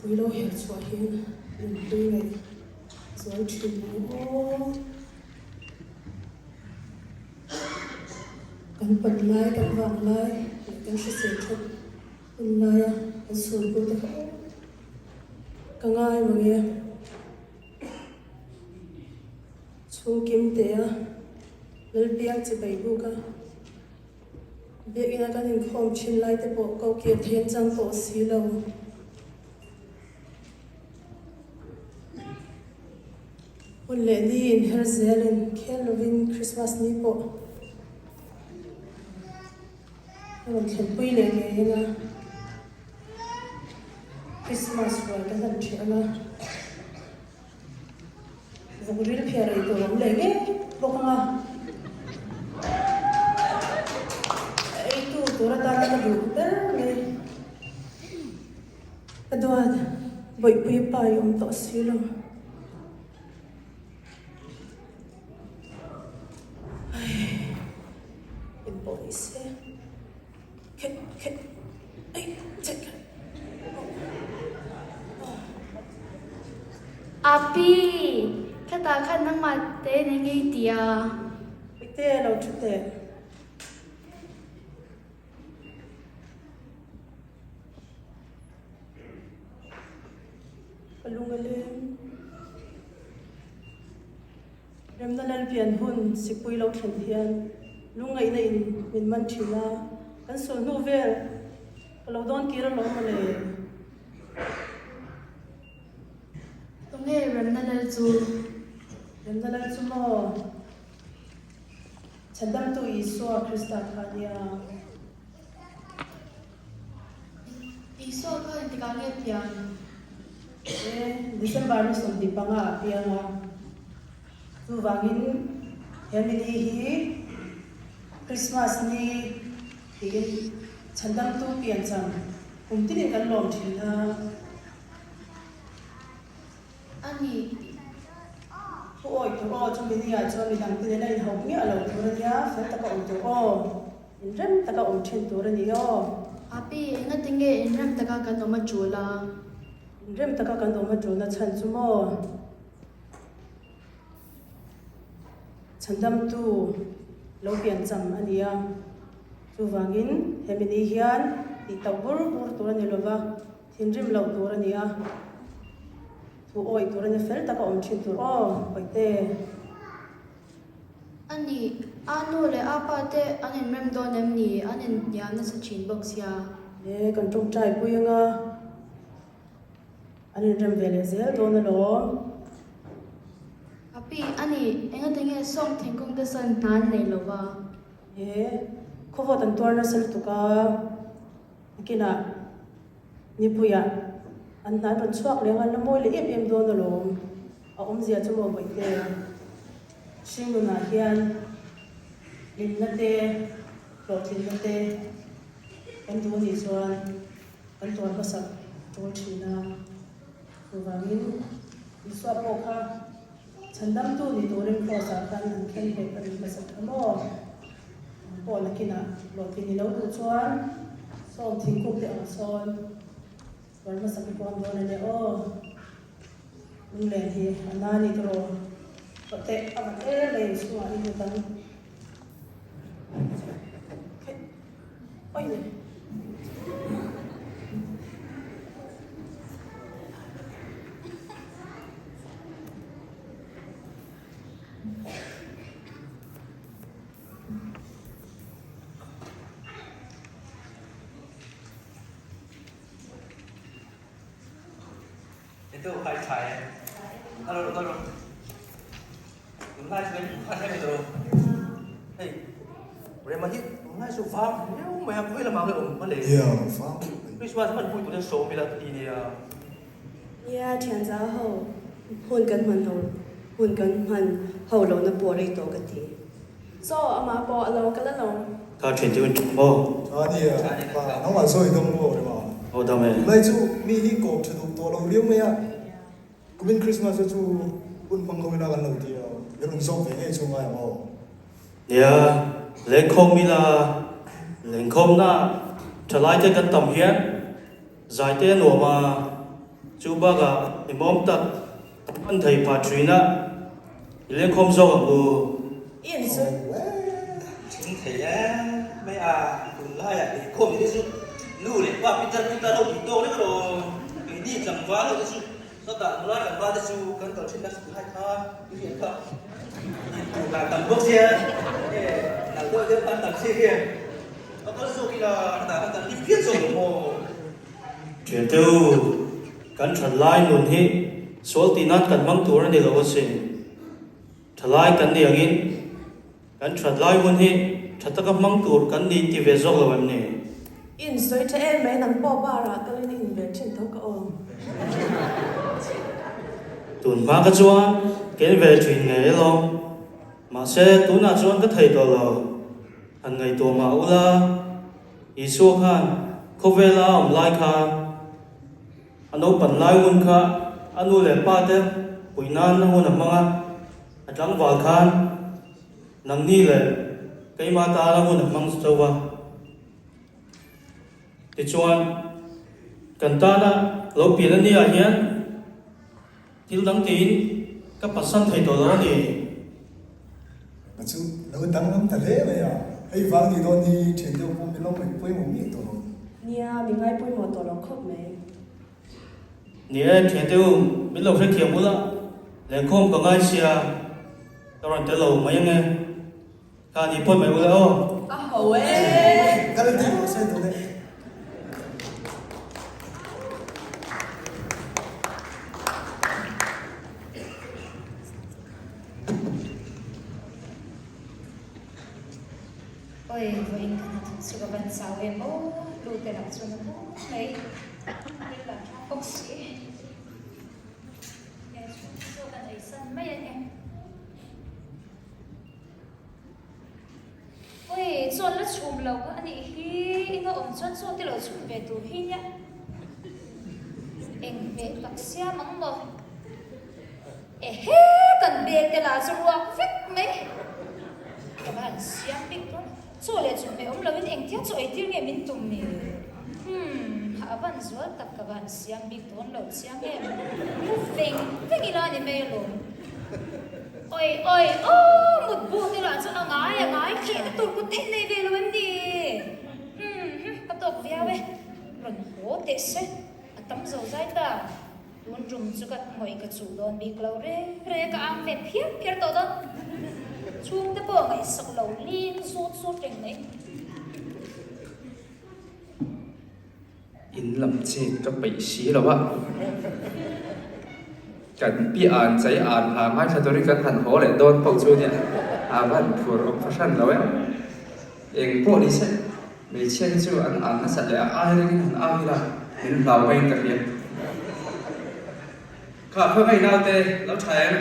Sikpui lo her chhuah hian nunhlui ngaih zual thin ang aw. Kan pan lai, kan vang lai leh kan hrisel that hun laia kan chhungkaw te kha aw ka ngai mang e. Chhungkim tea Lalpiang chibai buk a. Biakina kan inkhawm thin lai te pawh ko kir then chang tawh si lo. Hun leh ni inher zelin khel lovin Christmas ni pawh a rawn thlenpui leh ngei ang a, Christmas ruai kan han ṭheh ang a, Vawk ril phiar ei tur awm leh ngei bawk ang a, a eitu tur atana ka duh ber mai. Ka duat, Bawihpui pa i awm tawh si lo. Ai, engpawh ni se. Api, khetah khan nangmah te nei ngei ti a. Ite lo thu teh. Ka lung a leng. Remna Lalpian hun sikpui lo thlen hian lungngaihna in min man thin a, kan sul hnu vel ka lo dawn tir alawm mawle. Tunge Remna Lal chu? Remna Lal chu maw? Chhandamtu Isua Krista kha a nia. Isua kha engtikah nge pian? E, December ni 25 a piang a. Chuvangin he mini hi Christmas ni tiin chhandamtu piancham kum tinin kan lawm thin a. A ni. Thu awi tur aw, chumi ni ah chuan midang te nen a inhauh miah lo tur a nia, fel taka awm tur aw, inrem taka awm thin tur a ni aw. Api, engati nge inrem taka kan awm a tul a? Inrem taka kan awm a tulna chhan chu maw? Chhandamtu lo piancham a ni a, chuvangin hemi ni hian tih tauh bur bur tur a ni lova, Thinrim loh tur a ni a, thu awih tur a ni fel taka awm thin tur aw, Bawihte. A ni, a nu leh a pa te an inrem dawn em ni? An inhnial nasa thin bawk sia. E, kan tawngtai pui anga an inrem ve leh zel dawn alawm. Api, a ni, engatinge sawng thingkung te sawn hna an nei lova? E, khawvawt an tuar nasa lutuk a. Nakinah nipuiah an hnai rawn chhuak leh ang a, la mawi leh em em dawn alawm. A awmzia chu maw Bawihte? Hringnunah hian hlimna te, hlawhtlinna te kan duh anih chuan kan tuar hmasak tul thin a. Chuvangin Isua pawh kha Chhandamtu ni turin Kraws-ah khan an khen hlep a nih hmasak kha maw? Ang pawh nakinah hlawhtling i lo duh chuan sawm thingkung te ang sawn tuar hmasak i huam dawn a nia aw. Lunglen hi a na ni tiraw? Tawh teh a vat em a inchhungah i lut ang. Oi! Ito khai thai e. Kal rawh kal rawh. Tunlai chu kan khat em tawh. Hei Rema hi tunlai chu vang riau mai a khawi lamah nge awm hma le. Ia vang riau mai. Christmas hman pui tur hian sawm ila ka ti nia. Nia thianza ho hun kan hman ho hun kan hman ho lohna pawh rei tawh ka ti. Chaw amah pawh a lo kal alawm. Ka thian chu in ṭha maw? Ṭha nia, pa nangmah sawi dam maw Rema? Aw dam e. Tunlai chu mi hi kawm ṭha duh tawh lo riau mai a, kumin Christmas te chu hun hmang ho ila kan lo ti a, i rawn zawk ve ngei chu ngai ang aw. Nia, lengkhawm ila, lengkhawmna ṭhalai te kan tam hian zai te a nuam a. Chu bakah i mawm tak an thei phah thin a, i lengkhawm zawk ang u. I en chu. Thin thei em mai a, tunlaiah lehkhawm hi chu nu leh pa pitar pitar ho tih tawk lek alawm, keini tlangval ho te chu sawtah nula tlangval te chu kan kal thin nasa tunlai kha i hriat kha intur dan tam bawk sia nge nal deuh deuh kan tam si hian ka kal zawk ila hetah khan kan hlim phian zawk lo maw. Thiante u, kan that lai nun hi sual tih nan kan hmang tur a ni lo asin. Thalai kan ni angin kan that lai hun hi tha taka hmang tur kan ni ti ve zawk lo em ni? In sawi tha em mai, nang pawh bar ah kalin i in ve thin tho ka awm. Tun hma ka chuan ken ve thin ngei alawm, mahse tunah chuan ka thei tawh lo, han ngaihtuah mah ula. Isua khan khawvela a awm lai khan a naupan lai hun kha a nu leh pa te puih nan a hun a hmang a, a tlangval khan nangni leh keimah tan a hun a hmang chauh va. Tichuan, kan tana lo pian a nia hian Thil dang tiin ka pasan thei tawh lo a ni. A chu lo danglam ta hle mai a, hei vang ni dawn hi thian deuh pawh min lo ngaih pawimawh miah tawh lo. Nia, mi ngai pawimawh tawh lo khawp mai. Ni e, thian deuh min lo hrethiam ula, lengkhawm ka ngai sia, ka rawn tel lo mai ange. Kha ni pawn mai ula aw. A ho e. Kal deuh rawh se tawh le. Oi, vawiin ka hnathawk chu ka van chau em aw, lu te lam chuan a bawk mai, thil lam thlak bawk si. He chhungte chu kan eisan mai a ni. Oi, chuan la chhum lo kha a nih hi, eng a awm chuan chaw te lo chhum ve tur hi nia. Eng hmeh tak siam ang maw? Ehe, kan bel te lah chu ruak vek mai. Ka va han siam bik dawn. Chaw leh chawhmeh awm lovin engtia chaw eitir nge min tum ni? Humm, a van zual tak ka va han siam bik dawn lo chiang em? Mu veng veng ila ni mai alawm. Oi oi aw, mut bu te lah chu a ngai a ngai kheh na tur kut theih nei ve lo em ni? Humm, ka tawk viau e, rawn haw teh se, a tam zo zai ta. Tun tum chu ka ngawih ka chuh dawn bik lo reng reng ka ang ve phiar phiar tawh dawn. Chhungte pawh ngaihsak lo ling zut zut reng mai. In lam chet ka peih si lo a, kan pi an chai an hla ngaithla turin kan han haw leh dawn pawh chu nia a van phur awm fahran lo em. Eng pawh ni se. Hmeichhia hi chu an an nasat leh a ai rengin han au ila min hlau maiin ka hria. Kha khawi naute lo tha em?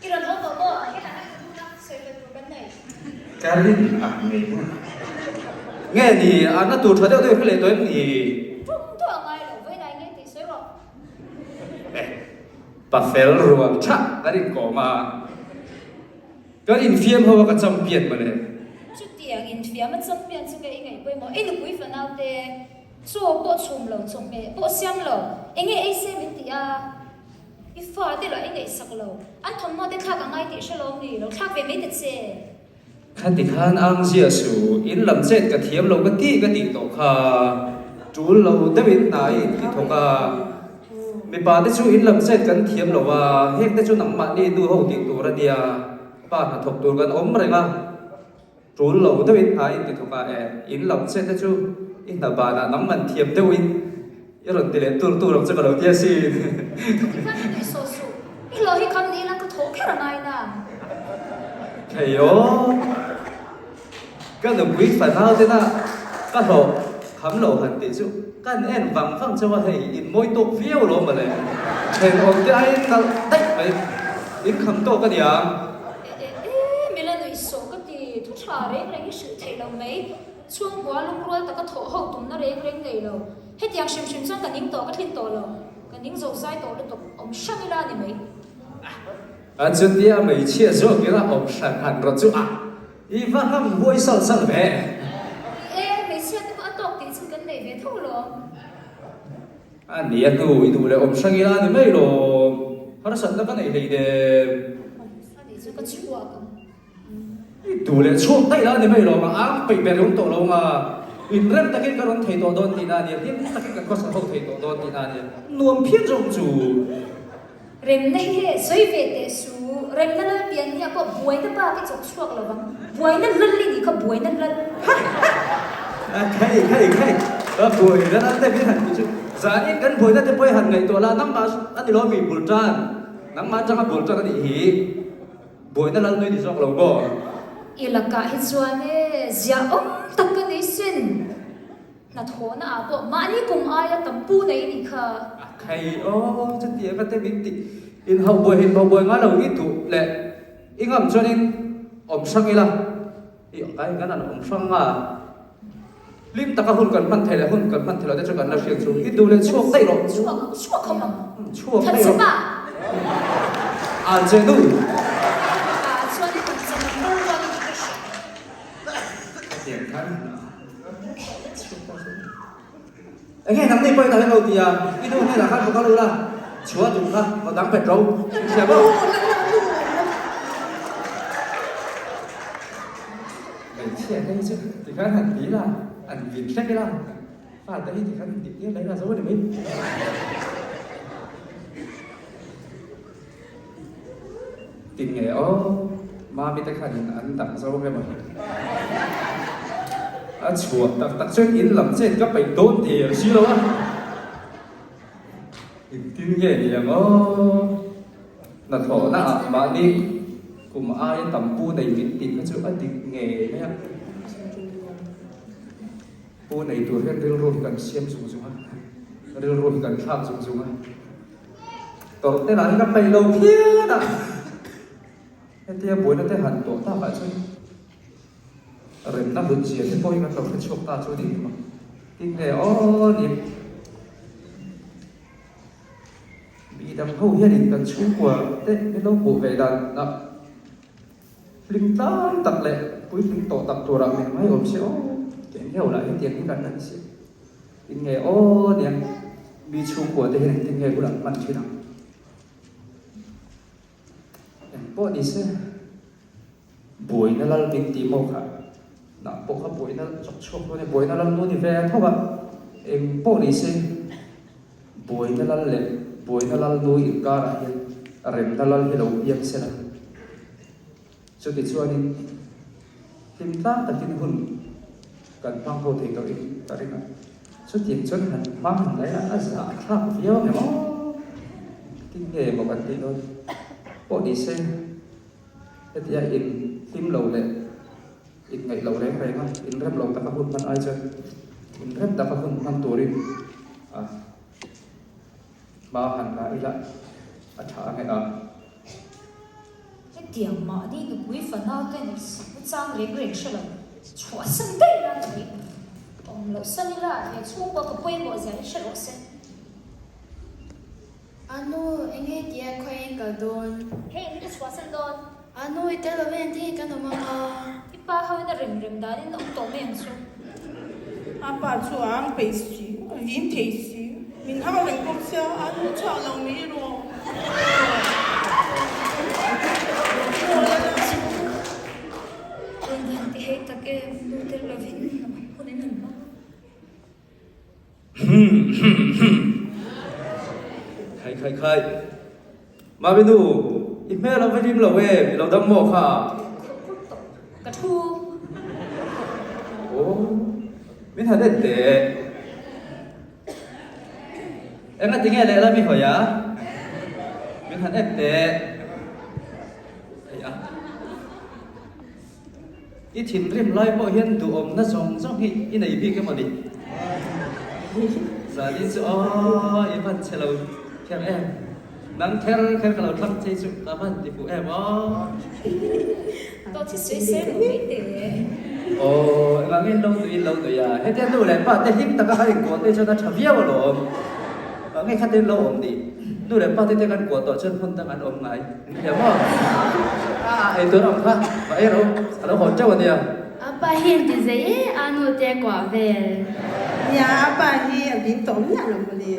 I rawn haw tawh maw? Hetah kan ka dun a, sawi fel tur kan nei. Ka rin a ngei maw? Nge ni, a na tur tha deuh deuh hre leh tawh em ni? Tum duah a ngai lo, vawiin ai nge tih sawi rawh. Eh, pa fel ruang tha ka rinkawm a. Kan infiam ho a ka champion mawle. Chutiang infiam a champion chu ka i ngaih pawimawh. I nupui fanau te chaw pawh chhum lo, chawhmeh pawh siam lo, enge ei se min ti a, i fa te lah i ngaihsak lo, an thawmhnaw te thlak a ngai tih hre lawm ni, lo thlak ve mai ta che. Khati khan ang zia su, in lam chet ka thiam lo ka tih ka tih tawh kha, tul lo deuhin hna i inti thawk a, Mipa te chu in lam chet kan thiam lo a, heng te chu nangmahni nu ho tih tur a nia, pa hnathawk tur kan awm reng a, tul lo deuhin hna in ti thawk a e, in lam chet te chu i hna banah nangman thiam deuhin i rawn ti leh tur tur ang chu ka lo ti asin. Tikhan ka nuih sawh suh, i hlawh hi kham ni ila ka thawh kher a ngai na. Thei aw, ka nupui fanau tena ka hlawh Kham lo han tih chu kan en vang vang chauh a, hei in mawi tawk viau lo mawle, thenawm te aiin nalh daih mai, in kham tawk a nia. E e e, mila nuih sawh ka ti, thu tha reng reng i hrilh theih lo mai, chhungkua lungrual taka thawh ho tumna reng reng nei lo, hetiang hrim hrim chuan ka ning tawh ka tlin tawh lo, ka ning zo zai tawh lutuk, awm hrang ila a ni mai. A chutia hmeichhia zawk ila awm hran han rawh chu a. I va ngam huai sal sal ve. E, hmeichhia te pawh a tawk tih chu kan nei ve tho lawm. A ni a hnu i duh leh awm hrang ila a ni mai lawm. Harsatna ka nei hlei nem. A nih chu ka chhuak ang. I duh leh chhuak daih la a ni mai lawm. A ang peih ber awm tawh lo nga. Inrem takin ka rawn thei tawh dawn tihna a nia, hlim takin kan khawsa ho thei tawh dawn tihna a nia. Nuam phian zawng chu. Remna hi he sawi ve teh su, remna lal pian nia pawh buaina bak i chawk chhuak lo vang, buaina lal i nih kha buaina lal. Khei khei khei, ka buaina lal te min han ti chu, zanin kan buaina te pawh i han ngaihtuah la, nangmah a ni lo mi bul tan, nangmah atanga bul tan a nih hi, buaina lal nui ni zawk lo maw? I lakah hi chuan e, ziahawm tak ka nei sin. Hnathawhna ah pawh mahni kum aia tam pu nei nih kha. A khai aw chuti a ka te min tih in hauh buai hin hauh buai ngai lo i duh leh i ngam chuan in awm hrang ila i kai kan an awm hrang a hlim taka hun kan hman theih leh hun kan hman theih loh te chu kan la hriat chu i duh leh chhuak daih rawh. Chhuak chhuak khawp ang. Chhuak daih rawh. Thatchhepa. A che nu. Ah chuan i thatchhe number one i ni ka hria. Hetiang khan Enge nang ni pawhin a lo ti a, i nu hnenah khan va kal ula, chhuah duh kha va dang pet ro, i thiam aw. Hmeichhia te hi chu tikhan han ti ila, an vin hlek ila, fate hi tikhan han tih tir mai ila zo a ni mai. Tin nge aw, Mami te khanin an dang zo em a? A chhuah tak tak chuan in lam chet ka peih dawn der si lo a. Engtin nge ni ang aw? Hnathawhna ah mahni kum aia tam pu nei min tih kha chu a dik ngei mai a. Pu nei tur hian rilru hi kan siam zung zung a, rilru hi kan thlak zung zung a. Tawrh te lah hi ka peih lo phian a, hetia buaina te han tawh tak ah chuan remna hlut zia te pawh hi kan lo hre chhuak ta chu a ni hi maw. Tin nge aw ni mi dang ho hianin kan chhungkua te min lo hmuh ve dan ah hlim tlang tak leh puitling tawh tak turah min ngai awm se aw, keng heuh lah hetiang hi kan la ni si. Tin nge aw nia, mi chhungkua te hian engtin nge hun an hman thin ang? Eng pawh ni se, buaina lal min tih maw kha, nah pawh kha buaina chawk chhuak dawn e, buaina lal nu ni ve a tho a, eng pawh ni se, buaina lal leh buaina lal nu inkarah hian remna lal hi lo piang se la. Chutichuanin hlim tlang takin hun kan hmang ho thei tawhin ka ring a, chutiang chuan han hmang han laih a, a zah thlak viau ang em aw? Tin nge maw kan tih dawn pawh ni se, hetia in hlim lo leh in ngaih lo reng reng a, in rem lo taka hun hman ai chuan in rem taka hun hman turin a hma han la ila a tha ang e a. Hetiang mahni nupui fanau te ngaihsak na chang reng reng hre lo, chhuahsan daih la tih awm loh san ila he chhungkua ka pawimawh zia hi hre rawh se. A nu, enge tia khawiin kal dawn? Hei in ka chhuahsan dawn. A nu, i tel lo hian ti kan awm ang a. I pa ho in a rem rem danin a awm tawh mai ang chu. A pa chu a ang peih si, a vin thei si. Min hau reng bawk sia, a nu chhuak lo mai rawh. Rawn han ti hei tak em, nu tel lovin hun in han hmang. Khai khai khai. Mami nu, i hmel a va hlim lo em, i lo dam maw kha? Khup khup tawh, ka thu. Aw, min han en teh. Enga tinge lehlam i hawi a? Min han en teh. Hei a. I thinrim lai pawh hian duhawmna zawng zawng hi i nei bik emaw ni? Zani chu aw i hman che lo kher em? Nang kher kher ka lo thlang chei chu ka hman ti fuh em aw? Dawt hi sawi sawi lo mai teh. Aw engah nge lo nui lo nui a? Hetia nu leh pa te hlim taka kan inkuah te chuan a tha viau alawm. Engah nge khatin lo awm ni? Nu leh pa te te kan kuah tawh chuan hmun dang an awm ngai. Engtiang maw? A ei tur ang kha, va ei rawh, a lo hawn teuh a nia. A pa hi an ti zei e, a nu te a kuah vel. Nia, a pa hi a. vin tawh miah lo mawle.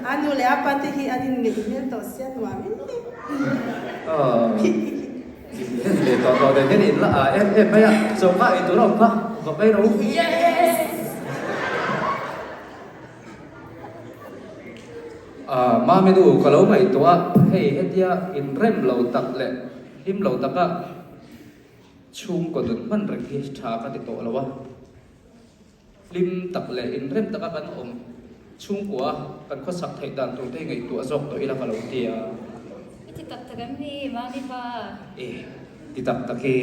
A nu leh a pa te hi an inngeih hmel tawh sia nuam em em. In leh tawh tawh nen hian in la ah em em mai a, choka ei tur a awm kha, va phei ro. Yes! Ah, Mami nu ka lo ngaihtuah a, hei hetia inrem lo tak leh hlim lo taka chhungkaw nun hman reng hi tha ka ti tawh lo a. Hlim tak leh inrem taka kan awm chhungkua kan khawsak theih dan tur te hi ngaihtuah zawk tawh ila ka lo ti a. I ti tak tak em ni, Mami pa? E, ti tak tak e.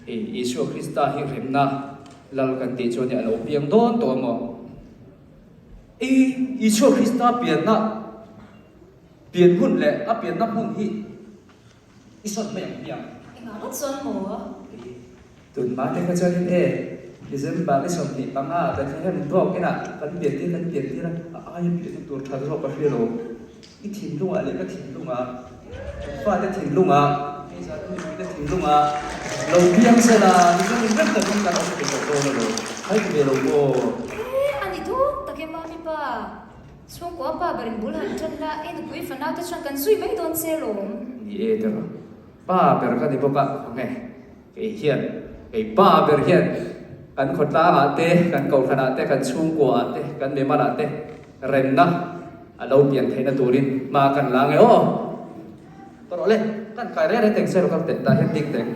E, Isua Krista hi remna Lal kan tih chuan a lo piang dawn tawh amaw? E, Isua Krista pianna pian hun leh a pianna hmun hi I sawn mai ang hmiang. Engah ngawt chuan maw? Tun hma te kha chuanin e, December ni 25 ah Bethlehem dawk inah kan pian tir kan pian tir a, a aia pianna tur tha zawk ka hria lo. I thinlungah leh ka thinlungah, kan fate thinlungah, hei zan mipui te thinlungah lo piang se la, tichuan inrem takin kan awm thei tawh dawn alo. Hai ti ve lo maw? E, a ni dawn tak e mami pa. Chhungkua pa berin bul han ṭan la, i nupui fanau te chuan kan zui mai dawn che lawm. Ni e tiraw, pa ber ka ni bawk a, khawnge kei hian, kei pa ber hian kan khawtlangah te, kan kohhranah te, kan chhungkuaah te, kan mimalah te remna a lo pian theihna turin hma kan la nge aw. Tawrh le, kan kai reng reng teng che rawh ka teh tah hian ding teng.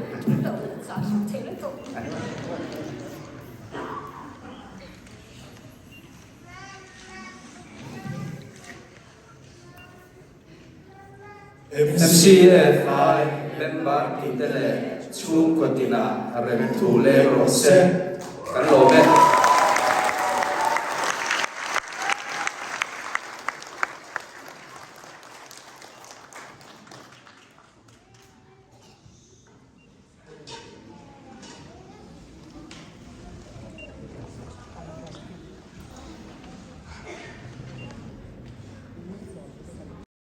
MCFI member tinte leh chhungkaw tinah rem thu leng rawh se. Kan lawm e.